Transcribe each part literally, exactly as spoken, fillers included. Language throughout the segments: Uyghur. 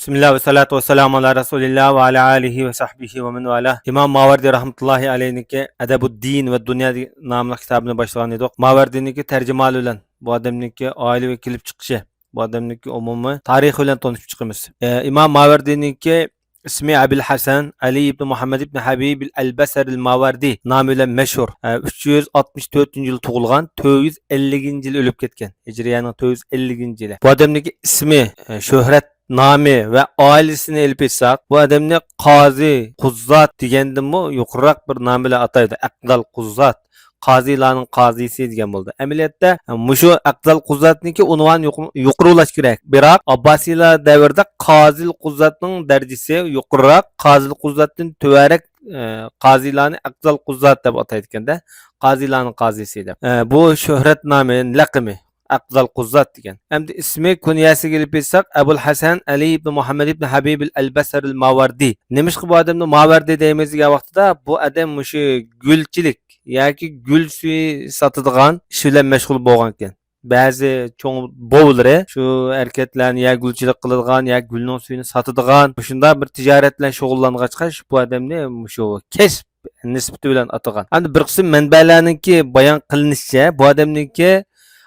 بىسمىللا ۋە سالاتۇ ۋەسسالامۇ ئالا رەسۇلىللا ۋە ئالا ئالىھى ۋە سەھبىھى ۋە مەن ۋالا. ئىمام ماۋەردى رەھمەتۇللاھى ئەلەيھنىڭكى ئەدەبۇددىن ۋە دۇنيا ناملىق كىتابىنى باشلىغان ئىدۇق. ماۋەردىنىڭكى تەرجىمىھالى بىلەن بۇ ئادەمنىڭكى ئائىلىۋى كېلىپ چىقىشى، بۇ ئادەمنىڭكى ئومۇمىي تارىخى بىلەن تونۇشۇپ چىقىمىز. ئە، ئىمام ماۋەردىنىڭكى ئىسمى ئەبىل ھەسەن ئەلى ئىبنى مۇھەممەد ئىبنى ھەبىب ئەل بەسرىل ماۋەردى نامى بىلەن مەشھۇر. ئە، ئۈچ يۈز ئاتمىش تۆتىنچى يىلى تۇغۇلغان، تۆت يۈز ئەللىكىنچى يىلى ئۆلۈپ كەتكەن. ھىجرىيەنىڭ تۆت يۈز ئەللىكىنچى يىلى. بۇ ئادەمنىڭكى ئىسمى، ئە، شۆھرەت نامى ۋە ئائىلىسىنى ئېلىپ ئېيتساق، بۇ ئادەمنى قازى قۇززات دېگەندىنمۇ يۇقىرىراق بىر نام بىلەن ئاتايدۇ. ئەقدال قۇززات، قازىلارنىڭ قازىسى دېگەن بولىدۇ. ئەمەلىيەتتە مۇشۇ ئەقدال قۇززاتنىڭكى ئۇنۋانى يۇق-، يۇقىرى بولۇش كېرەك. بىراق ئابباسىيلار دەۋرىدە قازىل قۇززاتنىڭ دەرىجىسى يۇقىرىراق، قازىل قۇززاتتىن تۆۋەنرەك، ئە، قازىلارنى ئەقدال قۇززات دەپ ئاتايدىكەن-دە. قازىلارنىڭ قازىسى دەپ. ئە، بۇ شۆھرەت نامى، لەقىمى. ئەقدال قۇززات دېگەن. ئەمدى ئىسمى، كۇنيەسىگە ئېلىپ ئېيتساق، ئەبۇل ھەسەن ئەلى ئىبنى مۇھەممەد ئىبنى ھەبىب ئەل بەسرىل ماۋەردى. نېمىشقا بۇ ئادەمنى ماۋەردى دەيمىز دېگەن ۋاقتىدا، بۇ ئادەم مۇشۇ گۈلچىلىك ياكى گۈل سۈيى ساتىدىغان ئىش بىلەن مەشغۇل بولغانىكەن. بەزى چوڭ بوۋىلىرى شۇ ھەرىكەتلەرنى يا گۈلچىلىك قىلىدىغان، يا گۈلنىڭ سۈيىنى ساتىدىغان، مۇشۇنداق بىر تىجارەت بىلەن شۇغۇللانغاچقا، شۇ بۇ ئادەمنى مۇشۇ كەسىپ نىسبىتى بىلەن ئاتىغان. ئەمدى بىر قىسىم مەنبەلەرنىڭكى بايان قىلىنىشىچە، بۇ ئادەمنىڭكى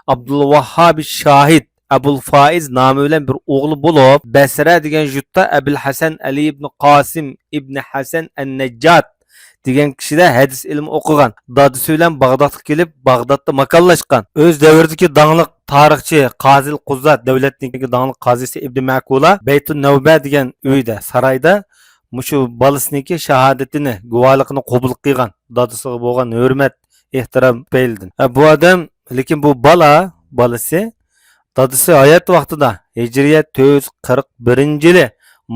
ئابدۇلۋاھھاب شاھىد ئەبۇل فائىز نامى بىلەن بىر ئوغلى بولۇپ، بەسرە دېگەن يۇرتتا ئەبىل ھەسەن ئەلى ئىبنى قاسىم ئىبنى ھەسەن ئەن نەججات دېگەن كىشىدە ھەدىس ئىلمى ئوقۇغان. دادىسى بىلەن باغدادقا كېلىپ، باغدادتا ماكانلاشقان. ئۆز دەۋرىدىكى داڭلىق تارىخچى قازىل قۇززات، دەۋلەتنىڭكى داڭلىق قازىسى ئىبنى مەكۇلا بەيتۇن نەۋبە دېگەن ئۆيدە، سارايدا مۇشۇ بالىسىنىڭكى شاھادىتىنى، گۇۋاھلىقىنى قوبۇل قىلغان. دادىسىغا بولغان ھۆرمەت، ئېھتىرام تۈپەيلىدىن. ھە، بۇ ئادەم، لېكىن بۇ بالا، بالىسى دادىسى ھايات ۋاقتىدا، ھىجرىيە تۆت يۈز قىرىق بىرىنچى يىلى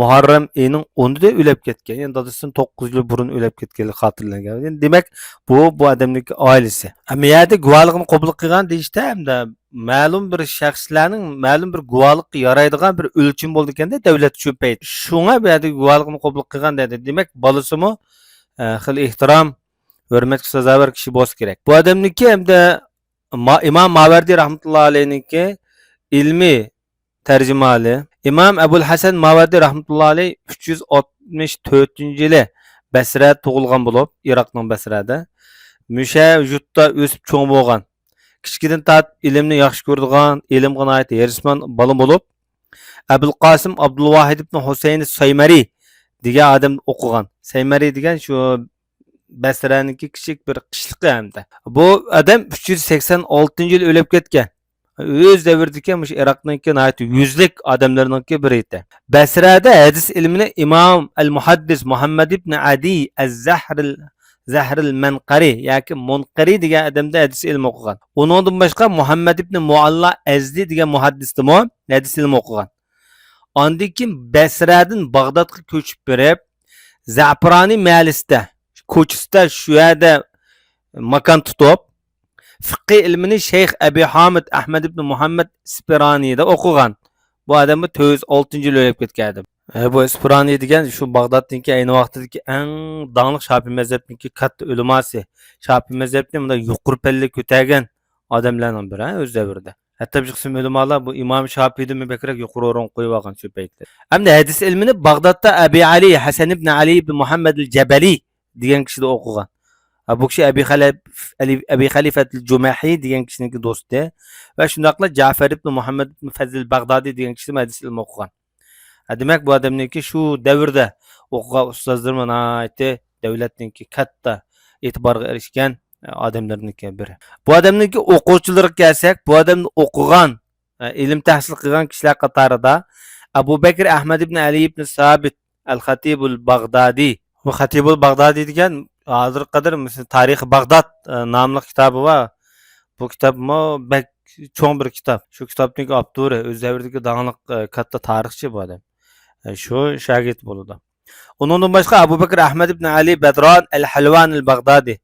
مۇھەررەم ئېيىنىڭ ئونىدا ئۆلۈپ كەتكەن. يەنى دادىسىدىن توققۇز يىل بۇرۇن ئۆلۈپ كەتكەنلىكى خاتىرىلەنگەن. يەنى دېمەك، بۇ، بۇ ئادەمنىڭكى ئائىلىسى. ئەمما يەردە گۇۋاھلىقنى قوبۇل قىلغان دېيىشتە، ھەمدە مەلۇم بىر شەخسلەرنىڭ مەلۇم بىر گۇۋاھلىققا يارايدىغان بىر ئۆلچىمى بولىدىكەن-دە، دەۋلەت شۇ پەيت. شۇڭا بۇ يەردە گۇۋاھلىقنى قوبۇل قىلغان دەيدۇ. دېمەك، بالىسىمۇ، ئە، خېلى ئېھتىرام، ھۆرمەتكە سازاۋەر كىشى بولسا كېرەك. بۇ ئادەمنىڭكى ھەمدە ما-، ئىمام ماۋەردى رەھمەتۇللا ئەلەيھنىڭكى ئىلمىي تەرجىمىھالى. ئىمام ئەبۇل ھەسەن ماۋەردى رەھمەتۇللا ئەلەيھ ئۈچ يۈز ئاتمىش تۆتىنچى يىلى بەسرەدە تۇغۇلغان بولۇپ، ئىراقنىڭ بەسرەدە. مۇشۇ يۇرتتا ئۆسۈپ چوڭ بولغان. كىچىكىدىن تارتىپ ئىلىمنى ياخشى كۆرىدىغان، ئىلىمغا ناھايىتى ھېرىسمان بالا بولۇپ، ئەبۇل قاسىم ئابدۇلۋاھىد ئىبن ھۇسەينى سەيمەرى دېگەن ئادەمدە ئوقۇغان. سەيمەرى دېگەن شۇ بەسرەنىڭكى كىچىك بىر قىشلىقى ھەمدە. بۇ ئادەم ئۈچ يۈز سەكسەن ئالتىنچى يىلى ئۆلۈپ كەتكەن. ئۆز دەۋرىدىكى مۇشۇ ئىراقنىڭكى ناھايىتى يۈزلۈك ئادەملىرىنىڭكى بىرى ئىدى. بەسرەدە ھەدىس ئىلمىنى ئىمام ئەل مۇھەددىس مۇھەممەد ئىبن ئەدى ئەز زەھرىل، زەھرىل مەنقەرى ياكى مۇنقەرى دېگەن ئادەمدە ھەدىس ئىلمى ئوقۇغان. ئۇنىڭدىن باشقا مۇھەممەد ئىبن مۇئەللا ئەزدى دېگەن مۇھەددىستىمۇ ھەدىس ئىلمى ئوقۇغان. ئاندىن كېيىن بەسرەدىن باغدادقا كۆچۈپ بېرىپ، زەپرانى مەھەللىسىدە، كوچىسىدا شۇ يەردە ماكان تۇتۇپ، فىقھى ئىلمىنى شەيخ ئەبى ھامىد ئەھمەد ئىبن مۇھەممەد ئىسپىرانىيدا ئوقۇغان. بۇ ئادەممۇ تۆت يۈز ئالتىنچى يىلى ئۆلۈپ كەتكەن ئادەم. ئە، بۇ ئىسپىرانىي دېگەن شۇ باغدادتىكى ئەينى ۋاقتىدىكى ئەڭ داڭلىق شاپىي مەزھەپنىڭكى كاتتا ئۆلىماسى. شاپىي مەزھەپنى مۇنداق يۇقىرى پەللىگە كۆتەرگەن ئادەملەرنىڭ بىرى، ھە، ئۆز دەۋرىدە. ھەتتا بىر قىسىم ئۆلىمالار بۇ ئىمام شاپىيدىنمۇ بەكرەك يۇقىرى ئورۇنغا قويۇۋالغان شۇ پەيتتە. ئەمدى ھەدىس ئىلمىنى باغدادتا ئەبى ئەلى ھەسەن ئىبن ئەلى ئىبن مۇھەممەد ئەل جەبەلى دېگەن كىشىدە ئوقۇغان. ھە، بۇ كىشى ئەبى خەلەف-، ئەلى-، ئەبى خەلىفەتىل جۇمەھى دېگەن كىشىنىڭكى دوستى ۋە شۇنداقلا جەفەر ئىبن مۇھەممەد ئىبن فەزل بەغدادى دېگەن كىشىدىن ھەدىس ئىلمى ئوقۇغان. ھە، دېمەك، بۇ ئادەمنىڭكى شۇ دەۋردە ئوقۇغان ئۇستازلىرىمۇ ناھايىتى دەۋلەتنىڭكى كاتتا ئېتىبارغا ئېرىشكەن ئادەملىرىنىڭكى بىرى. بۇ ئادەمنىڭكى ئوقۇغۇچىلىرىغا كەلسەك، بۇ ئادەمدە ئوقۇغان، ئە، ئىلىم تەھسىل قىلغان كىشىلەر قاتارىدا ئەبۇ بەكرى ئەھمەد ئىبن ئەلى ئىبن سابىت ئەل خەتىبۇل باغدادى. بۇ خەتىبۇل باغدادى دېگەن ھازىرغا قەدەر، مىسال، تارىخى باغداد، ئە، ناملىق كىتابى بار. بۇ كىتابمۇ بەك چوڭ بىر كىتاب. شۇ كىتابنىڭكى ئاپتورى، ئۆز دەۋرىدىكى داڭلىق، ئە، كاتتا تارىخچى بۇ ئادەم. ئە، شۇ شاگىرت بولىدۇ. ئۇنىڭدىن باشقا ئەبۇ بەكرى ئەھمەد ئىبن ئەلى بەدران ئەل ھەلۋان ئەل باغدادى.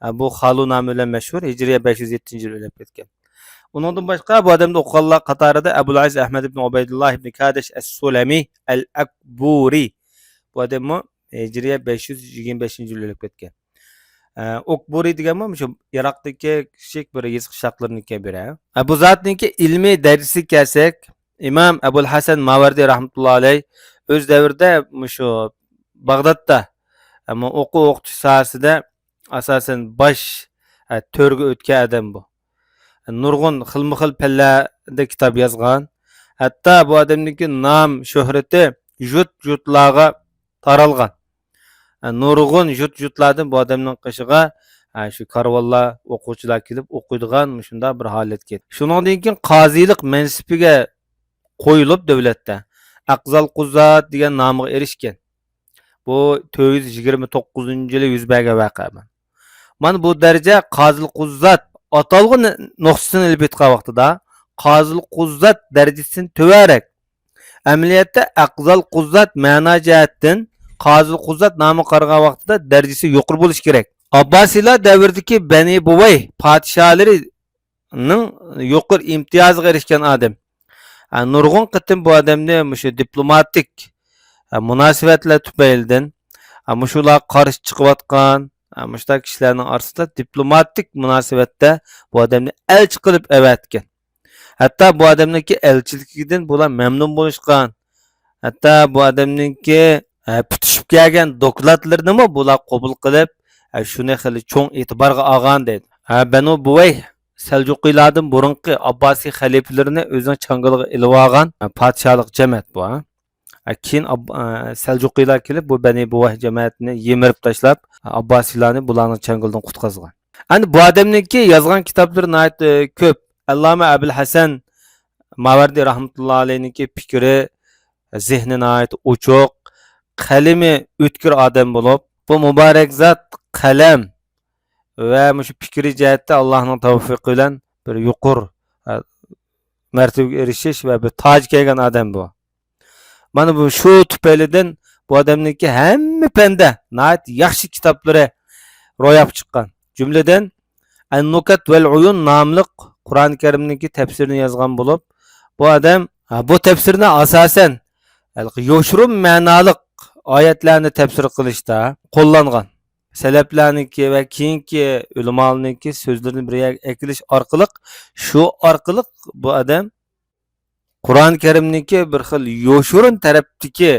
ئە، بۇ خالۇ نامى بىلەن مەشھۇر، ھىجرىيە بەش يۈز يەتتىنچى يىل ئۆلۈپ كەتكەن. ئۇنىڭدىن باشقا بۇ ئادەمدە ئوقۇغانلار قاتارىدا ئەبۇل ئەز ئەھمەد ئىبن ئۇبەيدۇللا ئىبن كادىش ئەس سۇلەمى ئەل ئەكبۇرى. بۇ ئادەممۇ ھىجرىيە بەش يۈز يىگىرمە بەشىنچى يىل ئۆلۈپ كەتكەن. ئە، ئوكبۇرى دېگەنمۇ مۇشۇ ئىراقتىكى كىچىك بىر يېزا قىشلاقلىرىنىڭكى بىرى. ئە، بۇ زاتنىڭكى ئىلمىي دەرىجىسىگە كەلسەك، ئىمام ئەبۇل ھەسەن ماۋەردى رەھمەتۇللا ئەلەي ئۆز دەۋرىدە مۇشۇ باغدادتا، ئەمما ئوقۇ ئوقۇتۇش ساھەسىدە ئاساسەن باش، ئە، تۆرگە ئۆتكەن ئادەم بۇ. نۇرغۇن خىلمۇ خىل پەنلەردە كىتاب يازغان. ھەتتا بۇ ئادەمنىڭكى نام شۆھرىتى يۇرت يۇرتلارغا تارالغان. ئە، نۇرغۇن يۇرت يۇرتلاردىن بۇ ئادەمنىڭ قېشىغا، ئە، شۇ كارۋانلار، ئوقۇغۇچىلار كېلىپ ئوقۇيدىغان مۇشۇنداق بىر ھالەتكە يەتتى. شۇنىڭدىن كېيىن قازىلىق مەنسىپىگە قويۇلۇپ دۆلەتتە ئەقزال قۇززات دېگەن نامغا ئېرىشكەن. بۇ تۆت يۈز يىگىرمە توققۇزىنچى يىلى يۈز بەرگەن ۋەقە. مانا بۇ دەرىجە قازىل قۇززات ئاتالغۇ نۇقتىسىنى ئېلىپ ئېيتقان ۋاقتىدا قازىل قۇززات دەرىجىسىدىن تۆۋەنرەك. ئەمەلىيەتتە ئەقزال قۇززات مەنا جەھەتتىن قازىل قۇززات نامىغا قارىغان ۋاقتىدا دەرىجىسى يۇقىرى بولۇشى كېرەك. ئابباسىيلار دەۋرىدىكى بەنى بۇۋەي پادىشاھلىرى نىڭ يۇقىرى ئىمتىيازىغا ئېرىشكەن ئادەم. ھە، نۇرغۇن قېتىم بۇ ئادەمنى مۇشۇ دىپلوماتىك، ھە، مۇناسىۋەتلەر تۈپەيلىدىن، ھە، مۇشۇلارغا قارشى چىقىۋاتقان، ھە، مۇشۇنداق كىشىلەرنىڭ ئارىسىدا دىپلوماتىك مۇناسىۋەتتە بۇ ئادەمنى ئەلچى قىلىپ ئەۋەتكەن. ھەتتا بۇ ئادەمنىڭكى ئەلچىلىكىدىن بۇلار مەمنۇن بولۇشقان. ھەتتا بۇ ئادەمنىڭكى، ھە، پۈتۈشۈپ كەلگەن دوكلاتلىرىنىمۇ بۇلار قوبۇل قىلىپ، ھە، شۇنى خېلى چوڭ ئېتىبارغا ئالغان دەيدۇ. ھە، بەنۇ بۇۋەي سەلجۇقىيلاردىن بۇرۇنقى ئابباسىي خەلىپىلىرىنى ئۆزىنىڭ چاڭگىلىغا ئېلىۋالغان، ھە، پادىشاھلىق جەمەت بۇ، ھە. ھە، كېيىن ئاب-، ھە، سەلجۇقىيلار كېلىپ، بۇ بەنى بۇۋەي جەمەتىنى يىمىرىپ تاشلاپ، ھە، ئابباسىيلارنى بۇلارنىڭ چاڭگىلىدىن قۇتقۇزغان. ئەمدى بۇ ئادەمنىڭكى يازغان كىتابلىرى ناھايىتى كۆپ. ئەللامە ئەبۇل ھەسەن ماۋەردى رەھمەتۇللا ئەلەيھنىڭكى پىكرى، زېھنى ناھايىتى ئوچۇق، قەلىمى ئۆتكۈر ئادەم بولۇپ، بۇ مۇبارەك زات قەلەم ۋە مۇشۇ پىكرىي جەھەتتە ئاللاھنىڭ تەۋفىقى بىلەن بىر يۇقىرى، ئە، مەرتىۋىگە ئېرىشىش ۋە بىر تاج كىيگەن ئادەم بۇ. مانا بۇ شۇ تۈپەيلىدىن بۇ ئادەمنىڭكى ھەممە پەندە ناھايىتى ياخشى كىتابلىرى روياپقا چىققان. جۈملىدىن، ئەن-نۇكەت ۋەل ئۇيۇن ناملىق قۇرئان كەرىمنىڭكى تەپسىرىنى يازغان بولۇپ، بۇ ئادەم، ھە، بۇ تەپسىرنى ئاساسەن ھېلىقى يوشۇرۇن مەنالىق ئايەتلەرنى تەپسىر قىلىشتا قوللانغان. سەلەپلەرنىڭكى ۋە كېيىنكى ئۆلىمالارنىڭكى سۆزلىرىنى بىر يەرگە ئەكېلىش ئارقىلىق، شۇ ئارقىلىق بۇ ئادەم قۇرئان كەرىمنىڭكى بىر خىل يوشۇرۇن تەرەپتىكى،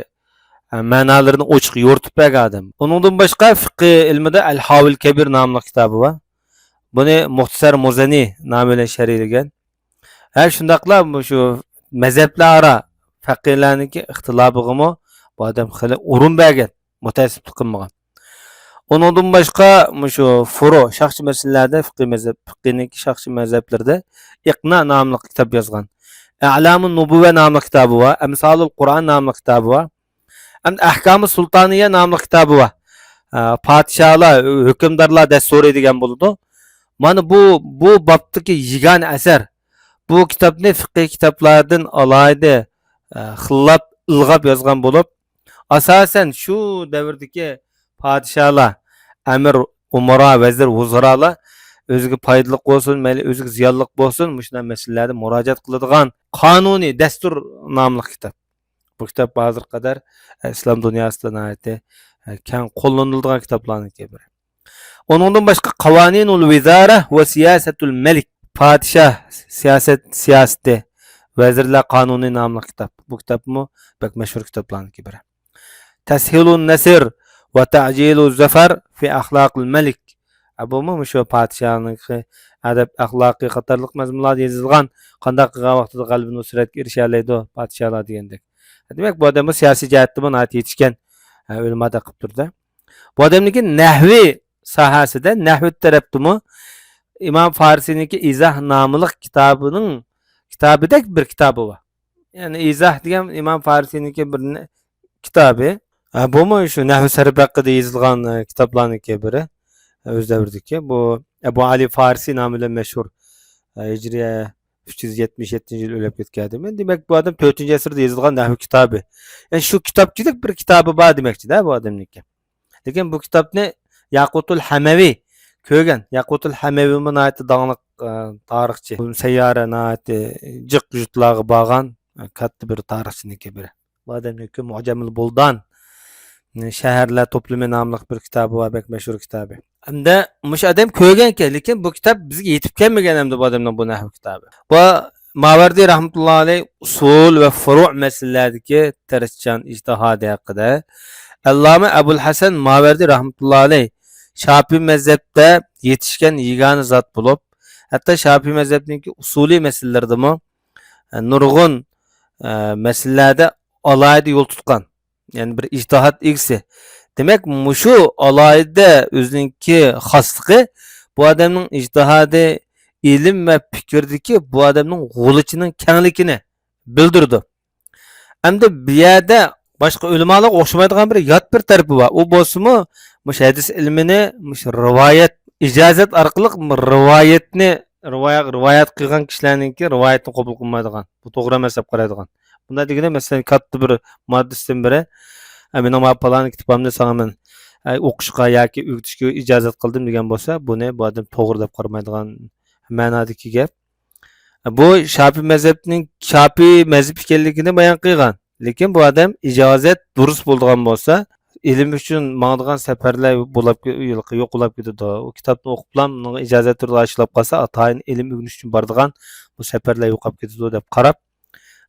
ئە، مەنالىرىنى ئوچۇق يورۇتۇپ بەرگەن ئادەم. ئۇنىڭدىن باشقا، فىقھى ئىلمىدا ئەل-ھاۋىل كەبىر ناملىق كىتابى بار. بۇنى مۇختەسەر مۇزەنى نامى بىلەن شەرھلىگەن. ھە، شۇنداقلا مۇشۇ مەزھەپلەر ئارا فەقىھلەرنىڭكى ئىختىلاپىغىمۇ بۇ ئادەم خېلى ئورۇن بەرگەن، مۇتەئەسسىپلىك قىلمىغان. ئۇنىڭدىن باشقا، مۇشۇ فۇرۇ، شاخچە مەسىلىلەردە، فىقھىي مەزھەپ، فىقھىنىڭكى شاخچە مەزھەپلىرىدە ئىقنا ناملىق كىتاب يازغان. ئەلامۇن نۇبۇۋە ناملىق كىتابى بار، ئەمسالۇل قۇرئان ناملىق كىتابى بار. ئەمدى ئەھكامى سۇلتانىيە ناملىق كىتابى بار. ئە، پادىشاھلار، ھۆكۈمدارلار دەستۇرى دېگەن بولىدۇ. مانا بۇ، بۇ بابتىكى يېگانە ئەسەر. بۇ كىتابنى فىقھىي كىتابلاردىن ئالاھىدە، ئە، خىللاپ، ئىلغاپ يازغان بولۇپ، ئاساسەن شۇ دەۋردىكى پادىشاھلار، ئەمىر، ئۇمارا، ۋەزىر، ۋۇزرالار ئۆزىگە پايدىلىق بولسۇن، مەيلى ئۆزىگە زىيانلىق بولسۇن، مۇشۇنداق مەسىلىلەردە مۇراجىئەت قىلىدىغان قانۇنىي دەستۇر ناملىق كىتاب. بۇ كىتاب ھازىرغا قەدەر، ئە، ئىسلام دۇنياسىدا ناھايىتى، ئە، كەڭ قوللىنىلىدىغان كىتابلارنىڭكى بىرى. ئۇنىڭدىن باشقا، قاۋانىنۇل ۋىزارە ۋە سىياسەتۇل مەلىك، پادىشاھ سىياسەت، سىياسىتى، ۋەزىرلەر قانۇنى ناملىق كىتاب. بۇ كىتابمۇ بەك مەشھۇر كىتابلارنىڭكى بىرى. تەسھىلۇن نەسر ۋە تەجىلۇ زەفەر فى ئەخلاقىل مەلىك. ئە، بۇمۇ مۇشۇ پادىشاھنىڭكى ئەدەپ ئەخلاقى قاتارلىق مەزمۇنلاردا يېزىلغان، قانداق قىلغان ۋاقتىدا غەلىبە نۇسرەتكە ئېرىشەلەيدۇ پادىشاھلار دېگەندەك. دېمەك، بۇ ئادەممۇ سىياسىي جەھەتتىمۇ ناھايىتى يېتىشكەن، ئە، ئۆلىما دەپ قىلىپ تۇرىدۇ. بۇ ئادەمنىڭكى نەھۋى ساھەسىدە، نەھۋى تەرەپتىمۇ ئىمام فارسىنىڭكى ئىزاھ ناملىق كىتابىنىڭ، كىتابىدەك بىر كىتابى بار. يەنى ئىزاھ دېگەن ئىمام فارسىنىڭكى بىر نە-، كىتابى. ھە، بۇمۇ شۇ نەھۋ سەرپ ھەققىدە يېزىلغان، ئە، كىتابلارنىڭكى بىرى. ئۆز دەۋرىدىكى بۇ ئەبۇ ئالى فارسى نامى بىلەن مەشھۇر، ئە، ھىجرىيە ئۈچ يۈز يەتمىش يەتتىنچى يىل ئۆلۈپ كەتكەن ئادەم. دېمەك، بۇ ئادەم تۆتىنچى ئەسىردە يېزىلغان نەھۋ كىتابى. يەنى شۇ كىتابتىكىدەك بىر كىتابى بار دېمەكچىدە بۇ ئادەمنىڭكى. لېكىن بۇ كىتابنى ياقۇتۇل ھەمەۋى كۆرگەن. ياقۇتۇل ھەمەۋىمۇ ناھايىتى داڭلىق، ئە، تارىخچى. سەييارە ناھايىتى جىق يۇرتلارغا بارغان، ئە، كاتتا بىر تارىخچىنىڭكى بىرى. بۇ ئادەمنىڭكى مۇئجەمۇل بۇلدان، ئە، شەھەرلەر توپلىمى ناملىق بىر كىتابى بار، بەك مەشھۇر كىتابى. ئەمدى مۇشۇ ئادەم كۆرگەنكەن، لېكىن بۇ كىتاب بىزگە يېتىپ كەلمىگەن ئەمدى بۇ ئادەمنىڭ بۇ نەھۋ كىتابى. بۇ ماۋەردى رەھمەتۇللاھى ئەلەيھ ئۇسۇل ۋە فۇرۇ مەسىلىلەردىكى تىرىشچان ئىجتىھادى ھەققىدە، ئەللامە ئەبۇل ھەسەن ماۋەردى رەھمەتۇللاھى ئەلەيھ شاپىئى مەزھەپتە يېتىشكەن يېگانە زات بولۇپ، ھەتتا شاپىئى مەزھەپنىڭكى ئۇسۇلىي مەسىلىلىرىدىمۇ، ئە، نۇرغۇن، ئە، مەسىلىلەردە ئالاھىدە يول تۇتقان، يەنى بىر ئىجتىھات ئىگىسى. دېمەك، مۇشۇ ئالاھىدە ئۆزىنىڭكى خاسلىقى بۇ ئادەمنىڭ ئىجتىھادى، ئىلىم ۋە پىكىردىكى بۇ ئادەمنىڭ غۇلىچىنىڭ كەڭلىكىنى بىلدۈرىدۇ. ئەمدى بۇ يەردە باشقا ئۆلىمالارغا ئوخشىمايدىغان بىر يات بىر تەرىپى بار. ئۇ بولسىمۇ مۇشۇ ھەدىس ئىلمىنى، مۇشۇ رىۋايەت، ئىجازەت ئارقىلىق رىۋايەتنى، رىۋايە-، رىۋايەت قىلغان كىشىلەرنىڭكى رىۋايەتنى قوبۇل قىلمايدىغان، بۇ توغرا ئەمەس دەپ قارايدىغان. بۇنداق دېگىنى، مەسىلەن، كاتتا بىر مۇھەددىستىن بىرى، «ئە، مېنىڭ مانا پالان كىتابىمنى ساڭا مەن، ئە، ئوقۇشقا ياكى ئۆگىتىشكە ئىجازەت قىلدىم» دېگەن بولسا، بۇنى بۇ ئادەم توغرا دەپ قارىمايدىغان مەنادىكى گەپ. بۇ شاپىئى مەزھەپنىڭ، شاپىئى مەزھەپ ئىكەنلىكىنى بايان قىلغان. لېكىن بۇ ئادەم ئىجازەت دۇرۇس بولىدىغان بولسا، ئىلىم ئۈچۈن ماڭىدىغان سەپەرلەر بولاپ، يوقىلاپ كېتىدۇ. ئۇ كىتابنى ئوقۇپلا، بۇنىڭغا ئىجازەت تۇرىدىغان ئىشلار قالسا، ئاتايىن ئىلىم ئۆگىنىش ئۈچۈن بارىدىغان بۇ سەپەرلەر يوقاپ كېتىدۇ دەپ قاراپ،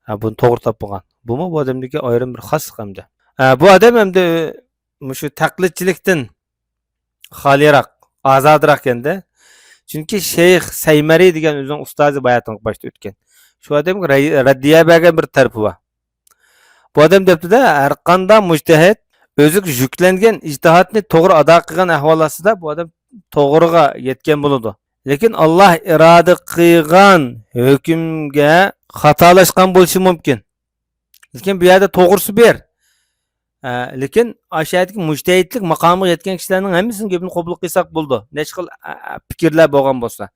ھە، بۇنى توغرا تاپمىغان. بۇمۇ بۇ ئادەمدىكى ئايرىم بىر خاسلىق ئەمدى. ھە، بۇ ئادەم ئەمدى مۇشۇ تەقلىدچىلىكتىن خالىيراق، ئازادىراق ئىكەندە. چۈنكى شەيخ سەيمەرى دېگەن ئۆزىنىڭ ئۇستازى باياتىنقى باشتا ئۆتكەن. شۇ ئادەمگە رەي-، رەددىيە بەرگەن بىر تەرىپى بار. بۇ ئادەم دەپتۇ-دە، ھەرقانداق مۇجتەھىد ئۆزىگە يۈكلەنگەن ئىجتىھاتنى توغرا ئادا قىلغان ئەھۋال ئاستىدا بۇ ئادەم توغرىغا يەتكەن بولىدۇ. لېكىن ئاللاھ ئىرادە قىلغان ھۆكۈمگە خاتالاشقان بولۇشى مۇمكىن. لېكىن بۇ يەردە توغرىسى بىر. ئە، لېكىن ئاشۇ يەردىكى مۇجتەھىدلىك ماقامىغا يەتكەن كىشىلەرنىڭ ھەممىسىنىڭ گېپىنى قوبۇل قىلساق بولىدۇ. نەچچە خىل، ئە، ئە، پىكىرلەر بولغان بولسا.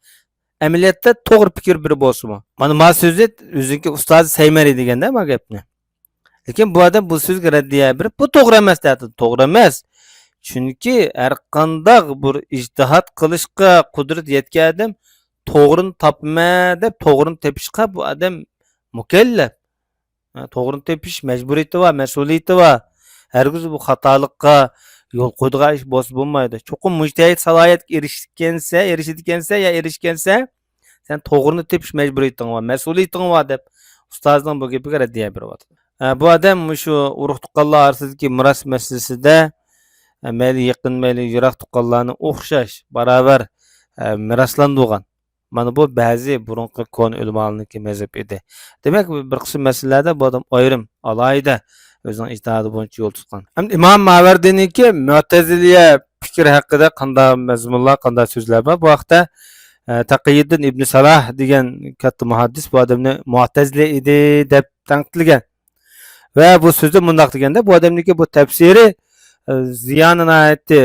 ئەمەلىيەتتە توغرا پىكىر بىر بولسىمۇ. مانا ما سۆزى ئۆزىنىڭكى ئۇستازى سەيمەرى دېگەندە ما گەپنى. لېكىن بۇ ئادەم بۇ سۆزگە رەددىيە بېرىپ، بۇ توغرا ئەمەس دەيدۇ. توغرا ئەمەس. چۈنكى ھەرقانداق بىر ئىجتىھات قىلىشقا قۇدرەت يەتكەن ئادەم توغرىنى تاپىمەن دەپ توغرىنى تېپىشقا بۇ ئادەم مۇكەللەپ. ھە، توغرىنى تېپىش مەجبۇرىيىتى بار، مەسئۇلىيىتى بار. ھەرگىز بۇ خاتالىققا يول قويىدىغان ئىش بولسا بولمايدۇ. چوقۇم مۇجتەھىد سالاھىيەتكە ئېرىشكەنسە، ئېرىشىدىكەنسە يا ئېرىشكەنسە، سەن توغرىنى تېپىش مەجبۇرىيىتىڭ بار، مەسئۇلىيىتىڭ بار دەپ ئۇستازىنىڭ بۇ گېپىگە رەددىيە بېرىۋاتىدۇ. ھە، بۇ ئادەم مۇشۇ ئۇرۇق تۇغقانلار ئارىسىدىكى مىراس مەسىلىسىدە، ھە، مەيلى يېقىن، مەيلى يىراق تۇغقانلارنى ئوخشاش، باراۋەر، ھە، مىراسلاندۇرغان. مانا بۇ بەزى بۇرۇنقى كونا ئۆلىمالارنىڭكى مەزھىپى ئىدى. دېمەك، بىر قىسىم مەسىلىلەردە بۇ ئادەم ئايرىم، ئالاھىدە ئۆزىنىڭ ئىجتىھادى بويىچە يول تۇتقان. ئەمدى ئىمام ماۋەردىنىڭكى مۇئتەزىلىيە پىكرى ھەققىدە قانداق مەزمۇنلار، قانداق سۆزلەر بار؟ بۇ ھەقتە، ئە، تەقىيىددىن ئىبنى سالاھ دېگەن كاتتا مۇھەددىس بۇ ئادەمنى مۇئتەزىلە ئىدى دەپ تەنقىدلىگەن. ۋە بۇ سۆزدە مۇنداق دېگەندە، بۇ ئادەمنىڭكى بۇ تەپسىرى، ئە، زىيانى ناھايىتى،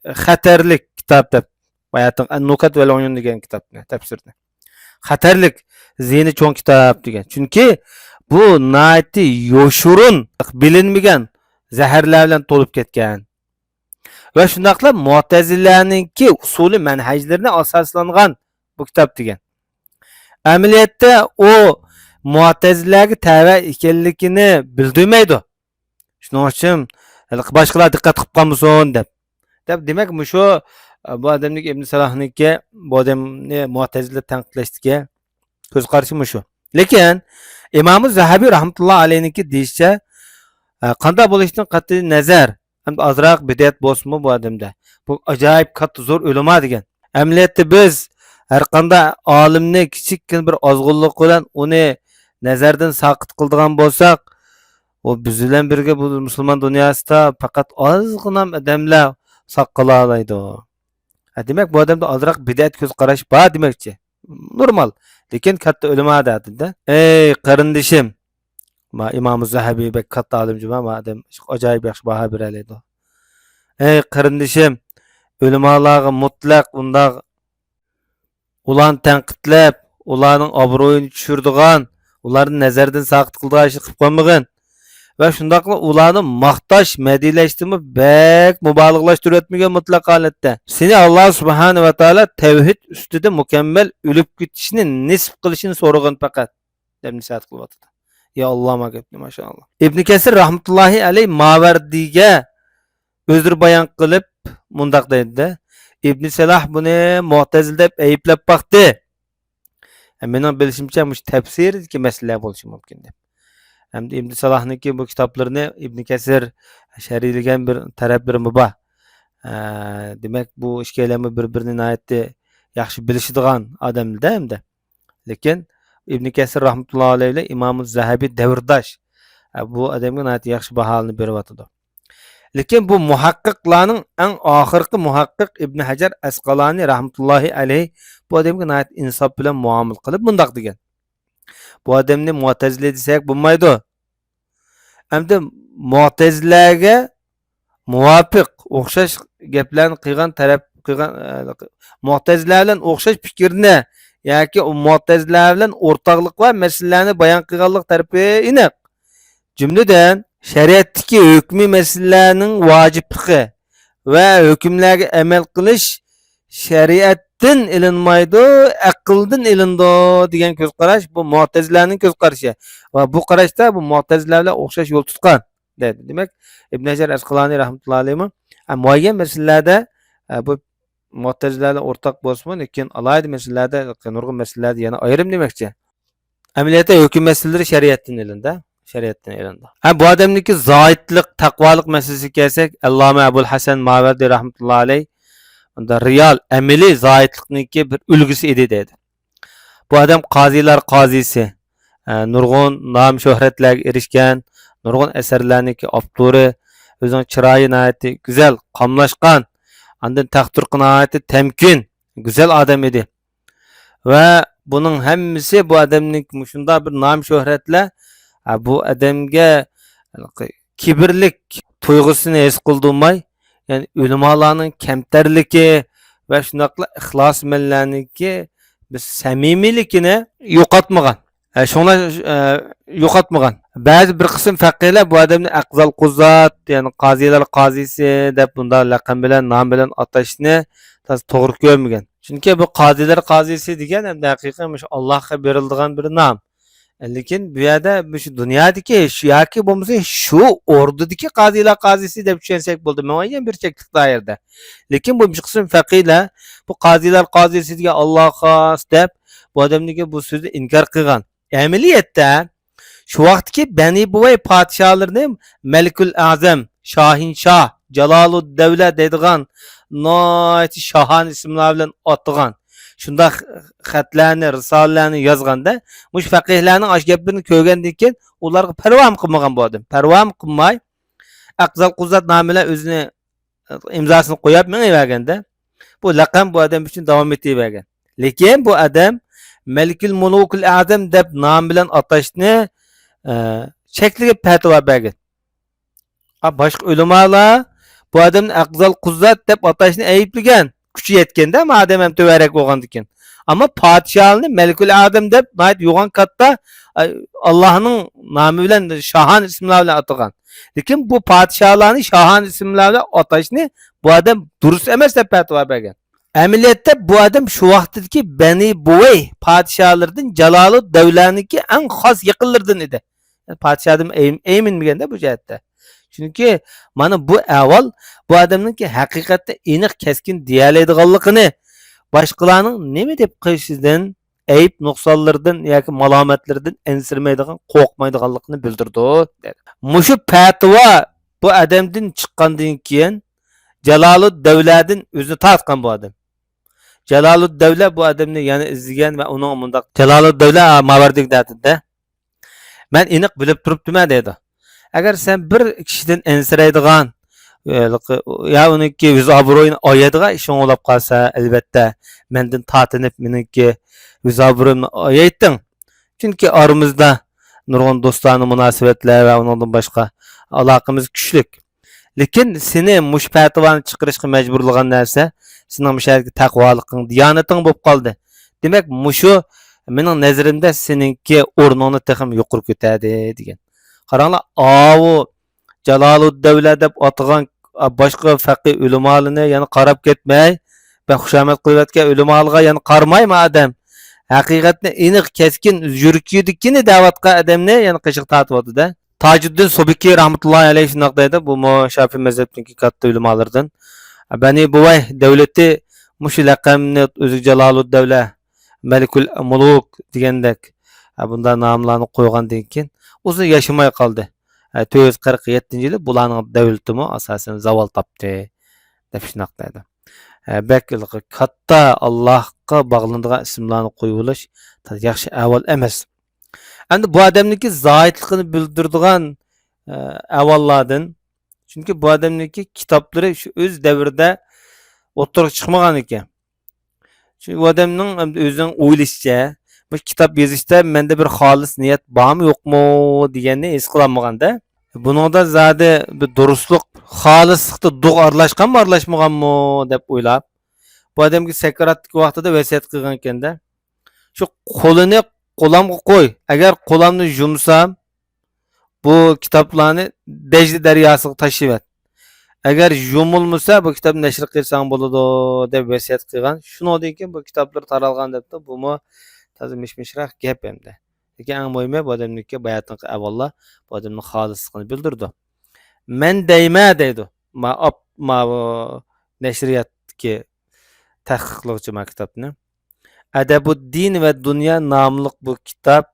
ئە، خەتەرلىك كىتاب دەپ باياتىنقى ئەن-نۇكەت ۋەل ئۇيۇن دېگەن كىتابنى، تەپسىرنى. خەتەرلىك، زىيىنى چوڭ كىتاب دېگەن. چۈنكى بۇ ناھايىتى يوشۇرۇن، بىلىنمىگەن زەھەرلەر بىلەن تولۇپ كەتكەن. ۋە شۇنداقلا مۇئتەزىلەنىڭكى ئۇسۇلى مەنھەجلىرىنى ئاساسلانغان بۇ كىتاب دېگەن. ئەمەلىيەتتە ئۇ مۇئتەزىلەگە تەۋە ئىكەنلىكىنى بىلدۈرمەيدۇ. شۇنىڭ ئۈچۈن ھېلىقى باشقىلار دىققەت قىلىپ قالمىسۇن دەپ. دەپ، دېمەك، مۇشۇ، ئە، بۇ ئادەمنىڭكى ئىبن سالاھنىڭكى بۇ ئادەمنى مۇئتەزىلە تەنقىدلەشتىكى كۆز قارىشى مۇشۇ. لېكىن ئىمامۇ زەھەبى رەھمەتۇللا ئەلەيھنىڭكى دېيىشىچە، ئە، قانداق بولۇشتىن قەتئىي نەزەر، ئەمدى ئازراق بىدئەت بولسىمۇ بۇ ئادەمدە. بۇ ئاجايىپ كاتتا زور ئۆلىما دېگەن. ئەمەلىيەتتە بىز ھەرقانداق ئالىمنى كىچىككىنە بىر ئازغۇنلۇق بىلەن ئۇنى نەزەردىن ساقىت قىلىدىغان بولساق، ئۇ بىز بىلەن بىرگە بۇ مۇسۇلمان دۇنياسىدا پەقەت ئازغىنام ئادەملەر ساق قالالايدۇ. ھە، دېمەك، بۇ ئادەمدە ئازراق بىدئەت كۆز قاراش بار دېمەكچى. نورمال. لېكىن كاتتا ئۆلىما دەدى-دە. ئەي قېرىندىشىم، ما ئىمامۇ زەھەبى بەك كاتتا ئالىم جۇما، ما ئادەم ئاجايىپ ياخشى باھا بېرەلەيدۇ. ئەي قېرىندىشىم، ئۆلىمالارغا مۇتلەق ئۇنداق ئۇلارنى تەنقىدلەپ، ئۇلارنىڭ ئابرۇيىنى چۈشۈرىدىغان، ئۇلارنى نەزەردىن ساقىت قىلىدىغان ئىشنى قىلىپ قالمىغىن. ۋە شۇنداقلا ئۇلارنى ماختاش، مەدھىيەلەشتىمۇ بەك مۇبالىغىلاشتۇرۇۋەتمىگىن مۇتلەق ھالەتتە. سېنى ئاللا سۇبھانە ۋە تائالا تەۋھىد ئۈستىدە مۇكەممەل ئۆلۈپ كېتىشنى نېسىپ قىلىشىنى سورىغىن پەقەت، دەپ نەسىھەت قىلىۋاتىدۇ. يا ئاللا، ما گەپنى، ماشائاللا. ئىبن كەسىر رەھمەتۇللاھى ئەلەيھ ماۋەردىگە ئۆزرە بايان قىلىپ مۇنداق دەيدۇ-دە، ئىبن سەلاھ بۇنى مۇئتەزىلە دەپ ئەيىبلەپ باقتى. مېنىڭ بىلىشىمچە، مۇشۇ تەپسىردىكى مەسىلىلەر بولۇشى مۇمكىن دەپ. ھەمدە ئىبن سالاھنىڭكى بۇ كىتابلىرىنى ئىبن كەسىر شەرھلىگەن بىر تەرەپلىرىمۇ بار. ئە، دېمەك، بۇ ئىككىيلەنمۇ بىر-بىرىنى ناھايىتى ياخشى بىلىشىدىغان ئادەمدە ھەمدە. لېكىن ئىبن كەسىر رەھمەتۇللاھى ئەلەيھى بىلەن ئىمامۇ زەھەبى دەۋرداش. ئە، بۇ ئادەمگە ناھايىتى ياخشى باھالارنى بېرىۋاتىدۇ. لېكىن بۇ مۇھەققىقلارنىڭ ئەڭ ئاخىرقى مۇھەققىق ئىبن ھەجەر ئەسقالانى رەھمەتۇللاھى ئەلەيھ بۇ ئادەمگە ناھايىتى ئىنساپ بىلەن مۇئامىلە قىلىپ مۇنداق دېگەن. بۇ ئادەمنى مۇئتەزىلە دېسەك بولمايدۇ. ئەمدى مۇئتەزىلەگە مۇۋاپىق، ئوخشاش گەپلەرنى قىلغان تەرەپ، قىلغان، ئە، مۇئتەزىلە بىلەن ئوخشاش پىكىرنى ياكى مۇئتەزىلە بىلەن ئورتاقلىق بار مەسىلىلەرنى بايان قىلغانلىق تەرىپى ئېنىق. جۈملىدىن، شەرىئەتتىكى ھۆكمىي مەسىلىلەرنىڭ ۋاجىپلىقى ۋە ھۆكۈملەرگە ئەمەل قىلىش شەرىئەتتىن ئېلىنمايدۇ، ئەقىلدىن ئېلىنىدۇ دېگەن كۆز قاراش، بۇ مۇئتەزىلەنىڭ كۆز قارىشى. ۋە بۇ قاراشتا بۇ مۇئتەزىلە بىلەن ئوخشاش يول تۇتقان، دەيدۇ. دېمەك، ئىبن ھەجەر ئەسقالانى رەھمەتۇللاھى ئەلەيھىمۇ، ئە، مۇئەييەن مەسىلىلەردە، ئە، بۇ مۇئتەزىلە بىلەن ئورتاق بولسىمۇ، لېكىن ئالاھىدە مەسىلىلەردە، نۇرغۇن مەسىلىلەردە يەنە ئايرىم دېمەكچى. ئەمەلىيەتتە ھۆكۈم مەسىلىلىرى شەرىئەتتىن ئېلىندى. شەرىئەتتىن ئېلىندى. ھە، بۇ ئادەمنىڭكى زاھىدلىق، تەقۋالىق مەسىلىسىگە كەلسەك، ئەللامە ئەبۇل ھەسەن ماۋەردى رەھمەتۇللا ئەلەيھ، ئۇندا رېئال، ئەمەلىي زاھىدلىقنىڭكى بىر ئۈلگىسى ئىدى دەيدۇ. بۇ ئادەم قازىلار قازىسى، ئە، نۇرغۇن نام شۆھرەتلەرگە ئېرىشكەن، نۇرغۇن ئەسەرلەرنىڭكى ئاپتورى، ئۆزىنىڭ چىرايى ناھايىتى گۈزەل، قاملاشقان، ئاندىن تەختۇرقى ناھايىتى تەمكىن، گۈزەل ئادەم ئىدى. ۋە بۇنىڭ ھەممىسى بۇ ئادەمنىڭ مۇشۇنداق بىر نام شۆھرەتلەر، ھە، بۇ ئادەمگە كىبىرلىك تۇيغۇسىنى ھېس قىلدۇرماي، يەنى ئۆلىمالارنىڭ كەمتەرلىكى ۋە شۇنداقلا ئىخلاسمەنلەرنىڭكى بىر سەمىمىيلىكىنى يوقاتمىغان. ھە، شۇڭلار، ھە، يوقاتمىغان. بەزى بىر قىسىم فەقىھلەر بۇ ئادەمنى ئەقزال قۇزات، يەنى قازىلار قازىسى دەپ بۇنداق لەقەم بىلەن، نام بىلەن ئاتاشنى تازا توغرا كۆرمىگەن. چۈنكى بۇ قازىلار قازىسى دېگەن ئەمدى ھەقىقەتەن مۇشۇ ئاللاھقا بېرىلىدىغان بىر نام. لېكىن بۇ يەردە مۇشۇ دۇنيادىكى شۇ ياكى بولمىسا شۇ ئوردىدىكى قازىلار قازىسى دەپ چۈشەنسەك بولدى، مۇئەييەن بىر چەكلىك دائىرىدە. لېكىن بۇ بىر قىسىم فەقىھلەر بۇ قازىلار قازىسى دېگەن ئاللاھقا خاس دەپ، بۇ ئادەمنىڭكى بۇ سۆزىنى ئىنكار قىلغان. ئەمەلىيەتتە، شۇ ۋاقىتتىكى بەنى بۇۋەي پادىشاھلىرىنى مەلىكۇل ئەزەم، شاھىنشاھ، جالالۇددەۋلە دەيدىغان ناھايىتى شاھانە ئىسىملار بىلەن ئاتىغان، شۇنداق خەتلەرنى، رىسالىلەرنى يازغاندا، مۇشۇ فەقىھلەرنىڭ ئاشۇ گەپلىرىنى كۆرگەندىن كېيىن، ئۇلارغا پەرۋامۇ قىلمىغان بۇ ئادەم. پەرۋامۇ قىلماي، ئەقزال قۇززات نامى بىلەن ئۆزىنى ئىمزاسىنى قويۇپ مېڭىۋەرگەندە، بۇ لەقەم بۇ ئادەم ئۈچۈن داۋام ئېتىۋەرگەن. لېكىن بۇ ئادەم مەلىكۇل مۇلۇكۇل ئەزەم دەپ نام بىلەن ئاتاشنى، ئە، چەكلىگەن پەتىۋا بەرگەن. ئا، باشقا ئۆلىمالار بۇ ئادەمنى ئەقزال قۇززات دەپ ئاتاشنى ئەيىبلىگەن. كۈچى يەتكەندە، مادەم ھەم تۆۋەنرەك بولغاندىكىن. ئەمما پادىشاھنى مەلىكۇل ئادەم دەپ ناھايىتى يوغان كاتتا، ئە، ئاللاھنىڭ نامى بىلەن شاھانە ئىسىملار بىلەن ئاتىغان. لېكىن بۇ پادىشاھلارنى شاھانە ئىسىملار بىلەن ئاتاشنى بۇ ئادەم دۇرۇس ئەمەس دەپ پەتىۋا بەرگەن. ئەمەلىيەتتە بۇ ئادەم شۇ ۋاقىتتىكى بەنى بۇۋەي پادىشاھلىرىدىن جالالۇددەۋلەنىڭكى ئەڭ خاس يېقىنلىرىدىن ئىدى. پادىشاھدىن ئەيم-، ئەيمىنمىگەندە بۇ جەھەتتە. چۈنكى مانا بۇ ئەھۋال بۇ ئادەمنىڭكى ھەقىقەتتە ئېنىق، كەسكىن دېيەلەيدىغانلىقىنى، باشقىلارنىڭ نېمە دەپ قېلىشىدىن، ئەيىب نۇقسانلىرىدىن ياكى مالامەتلىرىدىن ئەنسىرىمەيدىغان، قورقمايدىغانلىقىنى بىلدۈرىدۇ، دېدى. مۇشۇ پەتىۋا بۇ ئادەمدىن چىققاندىن كېيىن، جالالۇددەۋلەدىن ئۆزىنى تارتقان بۇ ئادەم. جالالۇددەۋلە بۇ ئادەمنى يەنە ئىزدىگەن ۋە ئۇنىڭغا مۇنداق، جالالۇددەۋلە ماۋەردىگە دەتىدە، مەن ئېنىق بىلىپ تۇرۇپتىمەن دەيدۇ. ئەگەر سەن بىر كىشىدىن ئەنسىرەيدىغان، ئە، يا ئۇنىڭكى يۈز ئابرۇيىنى ئايايدىغان ئىشىڭ بولۇپ قالسا، ئەلۋەتتە، مەندىن تارتىنىپ مېنىڭكى يۈز ئابرۇيۇمنى ئايايتتىڭ. چۈنكى ئارىمىزدا نۇرغۇن دوستانە مۇناسىۋەتلەر ۋە ئۇنىڭدىن باشقا ئالاقىمىز كۈچلۈك. لېكىن سېنى مۇشۇ پەتىۋانى چىقىرىشقا مەجبۇرلىغان نەرسە سېنىڭ مۇشۇ يەردىكى تەقۋالىقىڭ، دىيانىتىڭ بولۇپ قالدى. دېمەك، مۇشۇ مېنىڭ نەزىرىمدە سېنىڭكى ئورنۇڭنى تېخىمۇ يۇقىرى كۆتەردى، دېگەن. قاراڭلار، ئاۋۇ جالالۇددەۋلە دەپ ئاتىغان باشقا فەقىھ ئۆلىمالىرىنى يەنە قاراپ كەتمەي، بەك خۇشامەت قىلىۋەتكەن ئۆلىمالىرىغا يەنە قارىمايمۇ ئادەم. ھەقىقەتنى ئېنىق، كەسكىن، يۈرىكىدىكىنى دەۋاتقان ئادەمنى يەنە قېشىغا تارتىۋاتىدۇ. تاجۇددىن سۇبكى رەھمەتۇللاھى ئەلەيھ شۇنداق دەيدۇ، بۇمۇ شافىي مەزھەپنىڭكى كاتتا ئۆلىمالىرىدىن. بەنى بۇۋەي دەۋلىتى مۇشۇ لەقەمنى ئۆزىگە جالالۇددەۋلە مەلىكۇل مۇلۇك دېگەندەك، ھە، بۇنداق ناملارنى قويغاندىن كېيىن ئۇزۇن ياشىماي قالدى. ھە، تۆت يۈز قىرىق يەتتىنچى يىلى بۇلارنىڭ دەۋلىتىمۇ ئاساسەن زاۋال تاپتى، دەپ شۇنداق دەيدۇ. ھە، بەك ھېلىقى كاتتا ئاللاھقا باغلىنىدىغان ئىسىملارنى قويۇۋېلىش ياخشى ئەھۋال ئەمەس. ئەمدى بۇ ئادەمنىڭكى زاھىدلىقىنى بىلدۈرىدىغان، ئە، ئەھۋاللاردىن، چۈنكى بۇ ئادەمنىڭكى كىتابلىرى شۇ ئۆز دەۋرىدە ئوتتۇرىغا چىقمىغان ئىكەن. چۈنكى بۇ ئادەمنىڭ ئۆزىنىڭ ئويلىشىچە، بۇ كىتاب يېزىشتا مەندە بىر خالىس نىيەت بارمۇ يوقمۇ دېگەننى ھېس قىلالمىغاندا، بۇنىڭدا زادى بىر دۇرۇسلۇق، خالىسلىقتا دۇغ ئارىلاشقانمۇ، ئارىلاشمىغانمۇ دەپ ئويلاپ، بۇ ئادەمگە سەكراتتىكى ۋاقتىدا ۋەسىيەت قىلغان ئىكەندە، شۇ قولىنى قولامغا قوي، ئەگەر قولامنى يۇمسام، بۇ كىتابلارنى دەجلە دەرياسىغا تاشلىۋەت. ئەگەر يۇمۇلمىسا، بۇ كىتابنى نەشر قىلساڭ بولىدۇ، دەپ ۋەسىيەت قىلغان. شۇنىڭدىن كېيىن بۇ كىتابلىرى تارالغان دەپتۇ. بۇمۇ تازا مىش-مىشراق گەپ ئەمدى. لېكىن ئەڭ مۇھىمى، بۇ ئادەمنىڭكى باياتىنقى ئەھۋاللار بۇ ئادەمنىڭ خالىسلىقىنى بىلدۈرىدۇ. مەن دەيمەن دەيدۇ. ما-، ئاپ-، ماۋۇ نەشرىياتتىكى تەھقىقلىغۇچى ما كىتابنى. ئەدەبۇددىن ۋە دۇنيا ناملىق بۇ كىتاب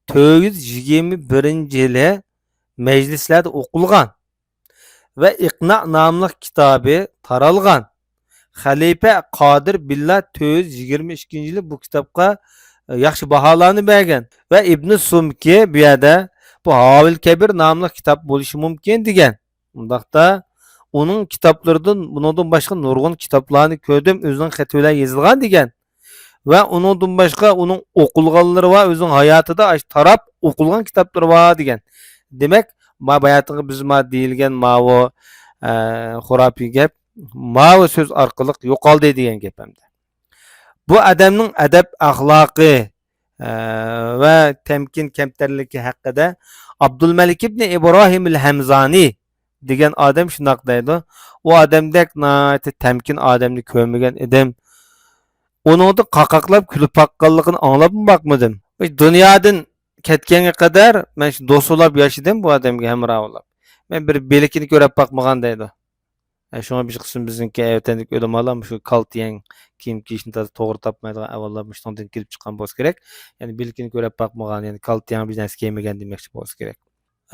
تۆت يۈز يىگىرمە بىرىنچى يىلى مەجلىسلەردە ئوقۇلغان ۋە ئىقنا ناملىق كىتابى تارالغان. خەلىپە قادىر بىللا تۆت يۈز يىگىرمە ئىككىنچى يىلى بۇ كىتابقا، ئە، ياخشى باھالارنى بەرگەن ۋە ئىبنى سۇمكى بۇ يەردە بۇ ھاۋىل كەبىر ناملىق كىتاب بولۇشى مۇمكىن دېگەن. ئۇنداقتا ئۇنىڭ كىتابلىرىدىن، بۇنىڭدىن باشقا نۇرغۇن كىتابلارنى كۆردۈم، ئۆزىنىڭ خېتى بىلەن يېزىلغان دېگەن. ۋە ئۇنىڭدىن باشقا ئۇنىڭ ئوقۇلغانلىرى بار، ئۆزىنىڭ ھاياتىدا ئاشۇ تاراپ ئوقۇلغان كىتابلىرى بار دېگەن. دېمەك، ما باياتىنقى بىز ما دېيىلگەن ماۋۇ، ئە، خۇراپىي گەپ، ماۋۇ سۆز ئارقىلىق يوقالدى دېگەن گەپ ئەمدى. بۇ ئادەمنىڭ ئەدەپ ئەخلاقى، ئە، ۋە تەمكىن كەمتەرلىكى ھەققىدە ئابدۇلمەلىك ئىبنى ئىبراھىم ئەل ھەمزانى دېگەن ئادەم شۇنداق دەيدۇ، ئۇ ئادەمدەك ناھايىتى تەمكىن ئادەمنى كۆرمىگەن ئىدىم. ئۇنىڭدا قاقاقلاپ كۈلۈپ باققانلىقىنى ئاڭلاپمۇ باقمىدىم. دۇنيادىن كەتكەنگە قەدەر مەن شۇ دوست بولاپ ياشىدىم بۇ ئادەمگە ھەمراھ بولاپ. مەن بىر بىلىكىنى كۆرۈپ باقمىغان دەيدۇ. ئە، شۇڭا بىر قىسىم بىزنىڭكى ۋەتەندىكى ئۆلىمالار مۇشۇ كالتە يەڭ، كىيىم كىيىشنى تازا توغرا تاپمايدىغان ئەھۋاللار مۇشۇنىڭدىن كېلىپ چىققان بولسا كېرەك. يەنى بىلىكىنى كۆرۈپ باقمىغان، يەنى كالتە يەڭ بىر نەرسە كىيمىگەن دېمەكچى بولسا كېرەك.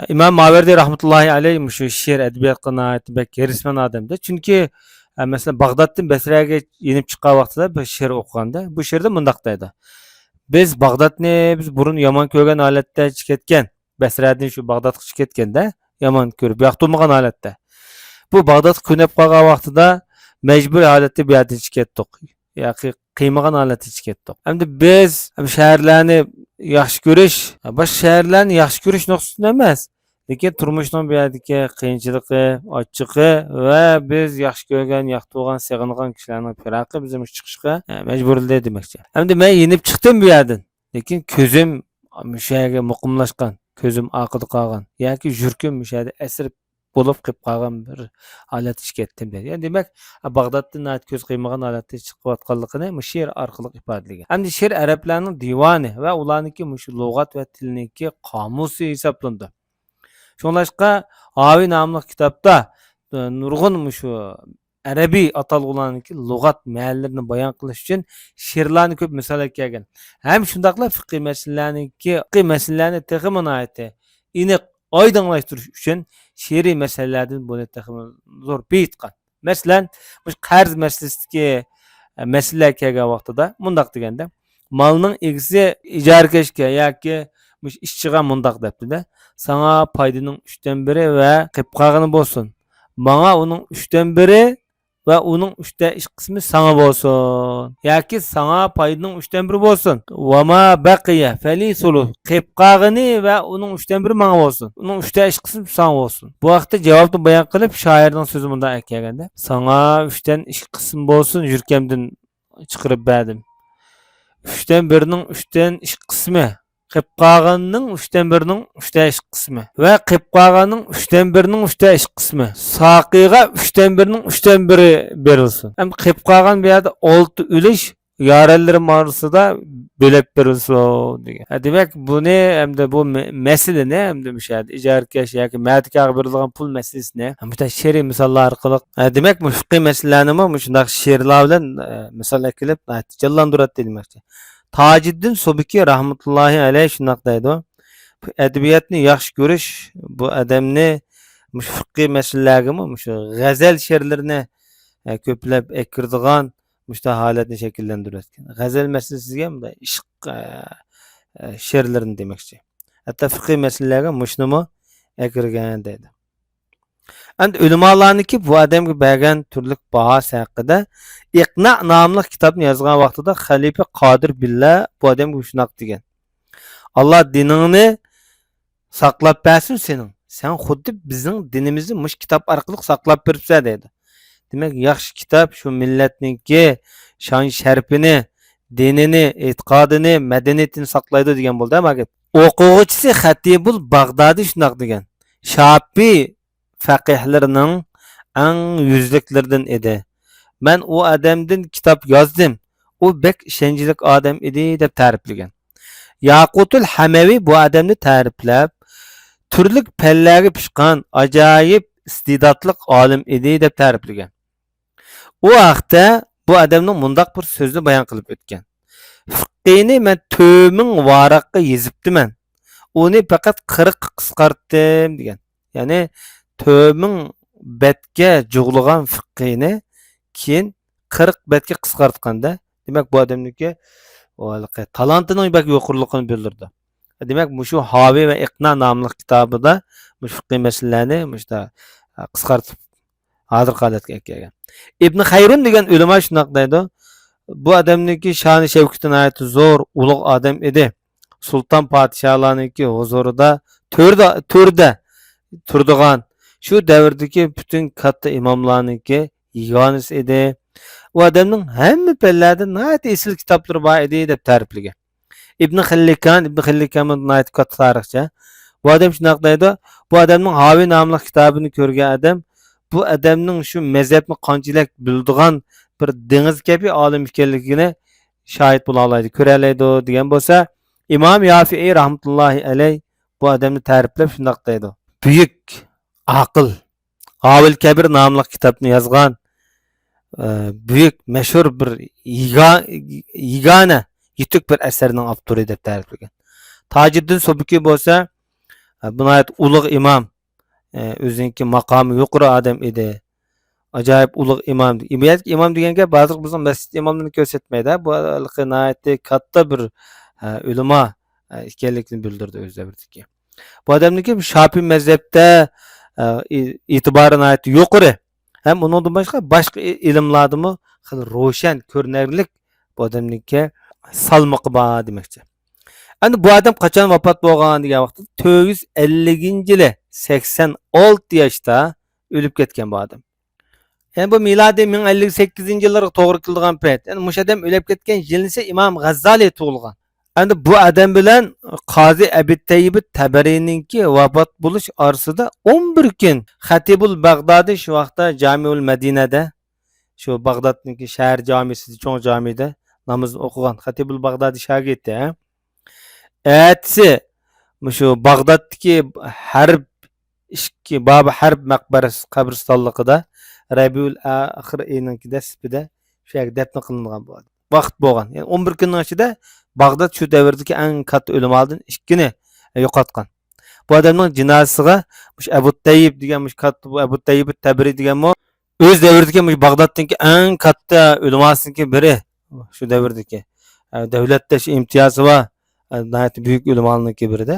ئىمام ماۋەردى رەھمەتۇللاھى ئەلەيھ مۇشۇ شېئىر ئەدەبىياتقا ناھايىتى بەك ھېرىسمەن ئادەمدە. چۈنكى، ئە، مەسىلەن، باغدادتىن بەسرەگە يېنىپ چىققان ۋاقتىدا بىر شېئىر ئوقۇغاندا، بۇ شېئىردا مۇنداق دەيدۇ: «بىز باغدادنى بىز بۇرۇن يامان كۆرگەن ھالەتتە چىقىپ كەتكەن. بەسرەدىن شۇ باغدادقا چىقىپ كەتكەندە، يامان كۆرۈپ ياقتۇرمىغان ھالەتتە. بۇ باغدادقا كۆنۈپ قالغان ۋاقتىدا مەجبۇرىي ھالەتتە بۇ يەردىن چىقىپ كەتتۇق. ياكى قىيمىغان ھالەتتە چىقىپ كەتتۇق. ئەمدى بىز شەھەرلەرنى ياخشى كۆرۈش، باشقا شەھەرلەرنى ياخشى كۆرۈش نۇقتىسىدىن ئەمەس، لېكىن تۇرمۇشنىڭ بۇ يەردىكى قىيىنچىلىقى، ئاچچىقى ۋە بىز ياخشى كۆرگەن، ياقتۇرغان، سېغىنغان كىشىلەرنىڭ پىراقى بىزنى مۇشۇ چىقىشقا، ئە، مەجبۇرلىدى دېمەكچى. ئەمدى مەن يېنىپ چىقتىم بۇ يەردىن. لېكىن كۆزۈم مۇشۇ يەرگە مۇقىملاشقان، كۆزۈم ئارقىدا قالغان ياكى يۈرىكىم مۇشۇ يەردە ئەسىر بولۇپ قېلىپ قالغان بىر ھالەتتە چىقىپ كەتتىم» دەيدۇ. يەنى دېمەك، باغدادتىن ناھايىتى كۆز قىيمىغان ھالەتتە چىقىۋاتقانلىقىنى مۇشۇ شېئىر ئارقىلىق ئىپادىلىگەن. ئەمدى شېئىر ئەرەبلەرنىڭ دىۋانى ۋە ئۇلارنىڭكى مۇشۇ لۇغەت ۋە تىلنىڭكى قامۇسى ھېسابلىنىدۇ. شۇڭلاشقا، ھاۋى ناملىق كىتابتا، ئە، نۇرغۇن مۇشۇ ئەرەبىي ئاتالغۇلارنىڭكى لۇغەت مەنىلىرىنى بايان قىلىش ئۈچۈن شېئىرلارنى كۆپ مىسال ئەكەلگەن. ھەم شۇنداقلا فىقھىي مەسىلىلەرنىڭكى، فىقھىي مەسىلىلەرنى تېخىمۇ ناھايىتى ئېنىق، ئايدىڭلاشتۇرۇش ئۈچۈن شېئىرىي مەسىلىلەردىن بۇنى تېخىمۇ زور بېيىتقان. مەسىلەن، مۇشۇ قەرز مەسىلىسىدىكى، ئە، مەسىلىلەر كەلگەن ۋاقتىدا مۇنداق دېگەندە، مالنىڭ ئىگىسى ئىجارىكەشكە ياكى مۇشۇ ئىشچىغا مۇنداق دەپتۇ-دە، «ساڭا پايدىنىڭ ئۈچتىن بىرى ۋە قېلىپ قالغىنى بولسۇن. ماڭا ئۇنىڭ ئۈچتىن بىرى ۋە ئۇنىڭ ئۈچتە ئىككى قىسمى ساڭا بولسۇن. ياكى ساڭا پايدىنىڭ ئۈچتىن بىرى بولسۇن. وما بقي فلي ثلث. قېلىپ قالغىنى ۋە ئۇنىڭ ئۈچتىن بىرى ماڭا بولسۇن. ئۇنىڭ ئۈچتە ئىككى قىسمى ساڭا بولسۇن.» بۇ ھەقتە جاۋابنى بايان قىلىپ، شائىرنىڭ سۆزى مۇنداق ئىكەن دە، «ساڭا ئۈچتىن ئىككى قىسىم بولسۇن، يۈرىكىمدىن چىقىرىپ بەردىم. ئۈچتىن بىرىنىڭ ئۈچتىن ئىككى قىسمى، قېلىپ قالغىنىنىڭ ئۈچتىن بىرىنىڭ ئۈچتە ئىككى قىسمى ۋە قېلىپ قالغاننىڭ ئۈچتىن بىرىنىڭ ئۈچتە ئىككى قىسمى، ساقىيغا ئۈچتىن بىرىنىڭ ئۈچتىن بىرى بېرىلسۇن. ھەم قېلىپ قالغان بۇ يەردە ئالتە ئۈلۈش يارەنلىرىم ئارىسىدا بۆلۈپ بېرىلسۇن» دېگەن. ھە، دېمەك، بۇنى ئەمدى بۇ مە-، مەسىلىنى ئەمدى مۇشۇ يەردە ئىجارىكەش ياكى مەتىكارغا بېرىلىدىغان پۇل مەسىلىسىنى، ھە، مۇشۇنداق شېئىرىي مىساللار ئارقىلىق، ھە، دېمەك، مۇشۇ فىقھىي مەسىلىلەرنىمۇ مۇشۇنداق شېئىرلار بىلەن، ئە، مىسال ئەكېلىپ، ناھايىتى جانلاندۇراتتى دېمەكچى. تاجىددىن سۇبكى رەھمەتۇللاھى ئەلەيھ شۇنداق دەيدۇ، بۇ ئەدەبىياتنى ياخشى كۆرۈش بۇ ئادەمنى مۇشۇ فىقھىي مەسىلىلەرگىمۇ مۇشۇ غەزەل شېئىرلىرىنى، ئە، كۆپلەپ ئەكىرىدىغان مۇشۇنداق ھالەتنى شەكىللەندۈرۈۋەتكەن. غەزەل مەسىلىسى دېگەن مۇنداق ئىشق، ئە، ئە، شېئىرلىرىنى دېمەكچى. ھەتتا فىقھىي مەسىلىلەرگە مۇشۇنىمۇ ئەكىرگەن دەيدۇ. ئەمدى ئۆلىمالارنىڭكى بۇ ئادەمگە بەرگەن تۈرلۈك باھاسى ھەققىدە ئىقنا ناملىق كىتابنى يازغان ۋاقتىدا خەلىپە قادىر بىللا بۇ ئادەمگە شۇنداق دېگەن: «ئاللا دىنىڭنى ساقلاپ بەرسۇن سېنىڭ. سەن خۇددى بىزنىڭ دىنىمىزنى مۇشۇ كىتاب ئارقىلىق ساقلاپ بېرىپسەن» دەيدۇ. دېمەك، ياخشى كىتاب شۇ مىللەتنىڭكى شان شەرىپىنى، دىنىنى، ئېتىقادىنى، مەدەنىيىتىنى ساقلايدۇ دېگەن بولدى ما گەپ. ئوقۇغۇچىسى خەتىبۇل باغدادى شۇنداق دېگەن: «شاپىي فەقىھلىرىنىڭ ئەڭ يۈزلۈكلىرىدىن ئىدى. مەن ئۇ ئادەمدىن كىتاب يازدىم. ئۇ بەك ئىشەنچلىك ئادەم ئىدى» دەپ تەرىپلىگەن. ياقۇتۇل ھەمەۋى بۇ ئادەمنى تەرىپلەپ، تۈرلۈك پەنلەرگە پىشقان ئاجايىپ ئىستېداتلىق ئالىم ئىدى دەپ تەرىپلىگەن. ئۇ ھەقتە بۇ ئادەمنىڭ مۇنداق بىر سۆزنى بايان قىلىپ ئۆتكەن: «فىققىنى مەن تۆت مىڭ ۋاراققا يېزىپتىمەن. ئۇنى پەقەت قىرىققا قىسقارتتىم» دېگەن. يەنى تۆت مىڭ بەتكە جۇغلىغان فىققىنى كېيىن قىرىق بەتكە قىسقارتقاندا، دېمەك، بۇ ئادەمنىڭكى ئۇ ھېلىقى تالانتىنىڭ بەك يۇقىرىلىقىنى بىلدۈرىدۇ. دېمەك، مۇشۇ ھاۋى ۋە ئىقنا ناملىق كىتابىدا مۇشۇ فىقھىي مەسىلىلەرنى مۇشۇنداق قىسقارتىپ، ھازىرقى ھالەتكە ئەكەلگەن. ئىبن خەيرۇن دېگەن ئۆلىما شۇنداق دەيدۇ: «بۇ ئادەمنىڭكى شانى شەۋكىتى ناھايىتى زور، ئۇلۇغ ئادەم ئىدى. سۇلتان پادىشاھلارنىڭكى ھۇزۇرىدا، تۆردە، تۆردە تۇرىدىغان، شۇ دەۋردىكى پۈتۈن كاتتا ئىماملارنىڭكى يېگانىسى ئىدى. ئۇ ئادەمنىڭ ھەممە پەنلەردە ناھايىتى ئېسىل كىتابلىرى بار ئىدى» دەپ تەرىپلىگەن. ئىبن خىللىكان، ئىبن خىللىكان ناھايىتى كاتتا تارىخچى. بۇ ئادەم شۇنداق دەيدۇ: «بۇ ئادەمنىڭ ھاۋى ناملىق كىتابىنى كۆرگەن ئادەم بۇ ئادەمنىڭ شۇ مەزھەپنى قانچىلىك بىلىدىغان بىر دېڭىز كەبى ئالىم ئىكەنلىكىنى شاھىت بولالايدۇ، كۆرەلەيدۇ» دېگەن بولسا، ئىمام يافىئى رەھمەتۇللاھى ئەلەيھ بۇ ئادەمنى تەرىپلەپ شۇنداق دەيدۇ: «بۈيۈك ئاقىل، ھاۋىل كەبىر ناملىق كىتابنى يازغان، ئە، بۈيۈك، مەشھۇر بىر يېگا-، يېگانە، يېتۈك بىر ئەسەرنىڭ ئاپتورى» دەپ تەرىپلىگەن. تاجىددىن سۇبكى بولسا، ئە، بۇ ناھايىتى ئۇلۇغ ئىمام، ئە، ئۆزىنىڭكى ماقامى يۇقىرى ئادەم ئىدى. ئاجايىپ ئۇلۇغ ئىمام. بۇ يەردىكى ئىمام دېگەن گەپ ھازىرقى بىزنىڭ مەسچىت ئىماملىرىنى كۆرسەتمەيدۇ. بۇ ھېلىقى ناھايىتى كاتتا بىر، ئە، ئۆلىما، ئە، ئىكەنلىكىنى بىلدۈردى ئۆز دەۋرىدىكى. بۇ ئادەمنىڭكى شاپىي مەزھەپتە، ئە، ئې-، ئېتىبارى ناھايىتى يۇقىرى. ھەم ئۇنىڭدىن باشقا، باشقا ئى-، ئىلىملاردىمۇ خېلى روشەن، كۆرۈنەرلىك بۇ ئادەمنىڭكى سالمىقى بار دېمەكچى. ئەمدى بۇ ئادەم قاچان ۋاپات بولغان دېگەن ۋاقىتتا، تۆت يۈز ئەللىكىنچى يىلى، سەكسەن ئالتە ياشتا ئۆلۈپ كەتكەن بۇ ئادەم. يەنى بۇ مىلادىي مىڭ ئەللىك سەككىزىنچى يىللارغا توغرا كېلىدىغان پەيت. يەنى مۇشۇ ئادەم ئۆلۈپ كەتكەن يىلىسى ئىمام غەززالى تۇغۇلغان. ئەمدى بۇ ئادەم بىلەن قازى ئەبى تەييىبى تەبەرىنىڭكى ۋاپات بولۇش ئارىسىدا ئون بىر كۈن خەتىبۇل باغدادى شۇ ۋاقىتتا جامىئۇل مەدىنەدە، شۇ باغدادنىڭكى شەھەر جامىسىدا، چوڭ جامىدە نامازنى ئوقۇغان خەتىبۇل باغدادى شاگىرتى، ھە؟ ئەتىسى مۇشۇ باغدادتىكى ھەرب ئىككى، بابا ھەرب مەقبەرىسى قەبرىستانلىقىدا رەبىئۇل ئاخىر ئېيىنىڭكى دەسلىپىدە شۇ يەرگە دەپنە قىلىنغان بولغان. ۋاقىت بولغان. يەنى ئون بىر كۈننىڭ ئىچىدە باغداد شۇ دەۋردىكى ئەڭ كاتتا ئۆلىمالىدىن ئىككىنى يوقاتقان. بۇ ئادەمنىڭ جىنازىسىغا مۇشۇ ئەبۇ تەييىب دېگەن، مۇشۇ كاتتا، بۇ ئەبۇ تەييىب تەبرى دېگەنمۇ ئۆز دەۋرىدىكى مۇشۇ باغدادتىكى ئەڭ كاتتا ئۆلىماسىنىڭكى بىرى، شۇ دەۋردىكى، ئە، دەۋلەتداش ئىمتىيازى بار، ئە، ناھايىتى بۈيۈك ئۆلىمالارنىڭكى بىرىدە.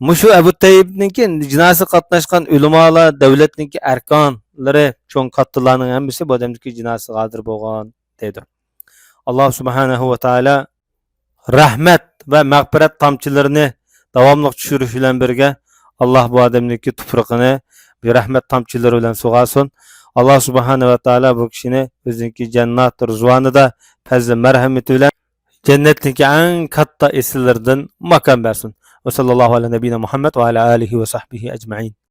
مۇشۇ ئەبۇ تەييىبنىڭكى جىنازىسىغا قاتناشقان ئۆلىمالار، دەۋلەتنىڭكى ئەركانلىرى، چوڭ كاتتىلارنىڭ ھەممىسى بۇ ئادەمدىكى جىنازىسىغا ھازىر بولغان دەيدۇ. ئاللا سۇبھانەھۇ ۋە تائالا رەھمەت ۋە مەغپىرەت تامچىلىرىنى داۋاملىق چۈشۈرۈش بىلەن بىرگە، ئاللا بۇ ئادەمنىڭكى تۇپرىقىنى بىر رەھمەت تامچىلىرى بىلەن سۇغارسۇن. ئاللا سۇبھانەھۇ ۋە تائالا بۇ كىشىنى ئۆزىنىڭكى جەننات رىزۋانىدا پەزلى مەرھەمىتى بىلەن جەننەتنىڭكى ئەڭ كاتتا ئېسىللىرىدىن ماكان بەرسۇن. ۋە ساللاللاھۇ ئەلا نەبىينا مۇھەممەد ۋە ئەلا ئالىھى ۋە سەھبىھى ئەجمەئىن.